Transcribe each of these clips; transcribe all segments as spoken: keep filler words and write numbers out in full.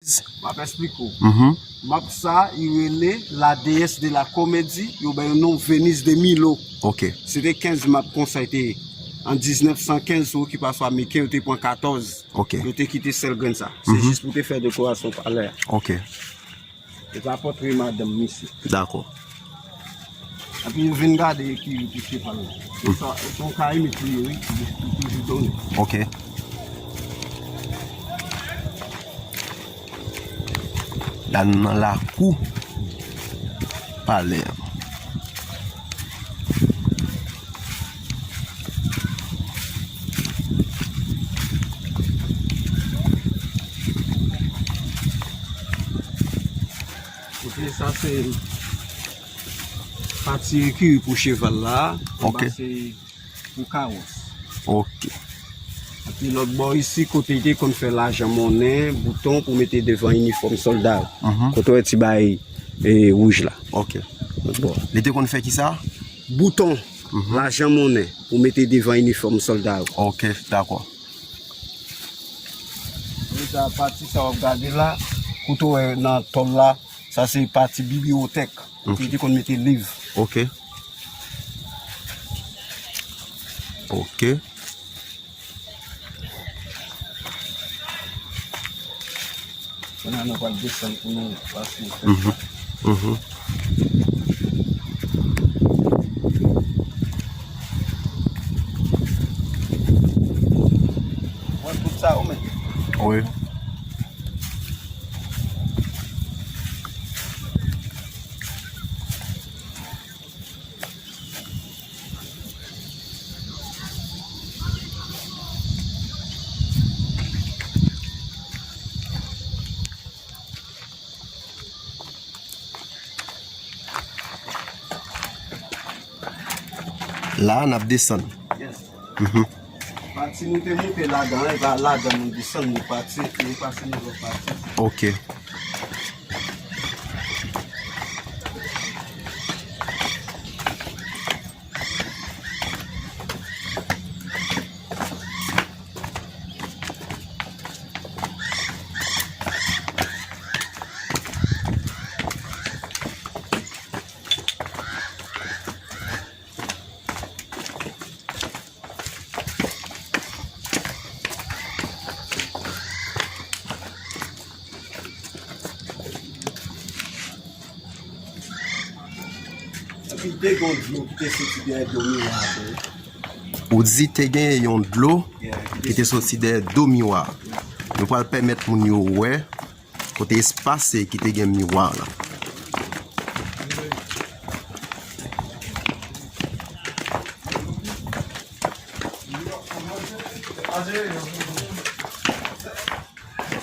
M ap esplike w. Mhm. Map sa, li rele La Déesse de la Comédie, yo ba yon non Venise de Milo. Ok. Se te kenz map konsa li te ye. An diznèf san kenz, sou okipasyon ameriken, yo te pran katòz. Ok. Yo te kite sèl grenn sa. Se Mhm. jis pou te fè dekorasyon palè a. Ok. E pa pòtre madanm misye. Dakò. Epi yo vin gade ekiri pou cheval la. Se sa, se yon kay met li ye, wi, li toujou donnen. Ok. La nou nan lakou palè a. Ok, sa se pati ekiri pou cheval la. Ok. Anba se pou kawòs. Ok. Epi lòt bò isi, kote li te konn fè lajan monnen, bouton pou mete devan inifòm sòlda yo. Mhm. Kote w wè ti bagay, e, wouj la. Ok. Lòt bò. Li te konn fè ki sa? Bouton, Mhm. lajan monnen pou mete devan inifòm sòlda yo. Ok, dakò. Deja pati sa w ap gade la, kote w wè nan tòl la, sa se pati bibliyotèk. Ok. Kote yo te konn mete liv. Ok. Ok. Kounye a nou pral desann pou nou pase. Mhm. Mhm. Wè tout sa ou menm? Wi. La, n ap desann. Yes. Mhm. Pati nou te moute ladan, e pa ladan nou desann, nou pati, nou pase nan lòt pati. Ok. Epi te gen yon dlo ki te soti dèyè do miwa a tou. Ou di te gen yon dlo ki te soti dèyè do miwa a. Nou pral pèmèt moun yo wè kote espas se ki te gen miwa la.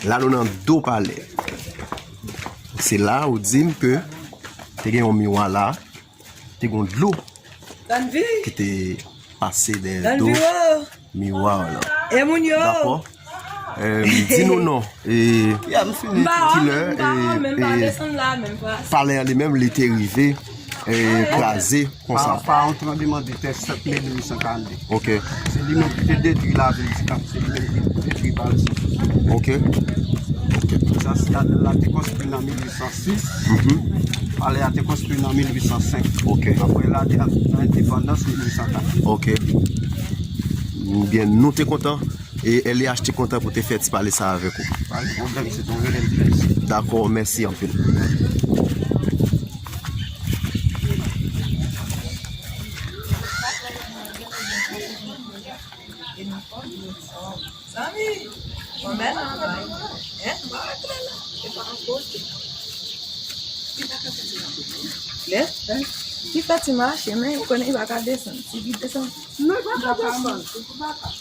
La nou nan do palè. Se la ou di m ke te gen yon miwa la, te gen dlo ki te pase dèyè do miwa la. E moun yo. Dakò. Eh, di nou non. Eh, kilè, eh, eh, palè an li menm li te rive, eh, kraze konsa. Pa, pa yon tranblemanntè sèt me mil uit san karannde. Ok. Se li menm ki te detwi lavil Dikap, se li menm ki detwi Baltimore. Ok. Ok. Sa sitadèl la te konstwi nan mil uit san sis. Mhm. Palè a te konstwi nan mil uit san senk. Ok. Apre la, te nan endepandans mil uit san kat. Ok. Oubyen nou te kontan, e L V H te kontan pou te fè ti pale sa avèk ou. Pa gen pwoblèm, se te yon reyèl plezi. Dakò, mèsi anpil. Zanmi, mwen menm, hein, mwen rete la, e pa anpoze. Lè, li fè ti mache, men ou konnen li pa ka desann. Si li desann, li pa ka desann. Li pa ka.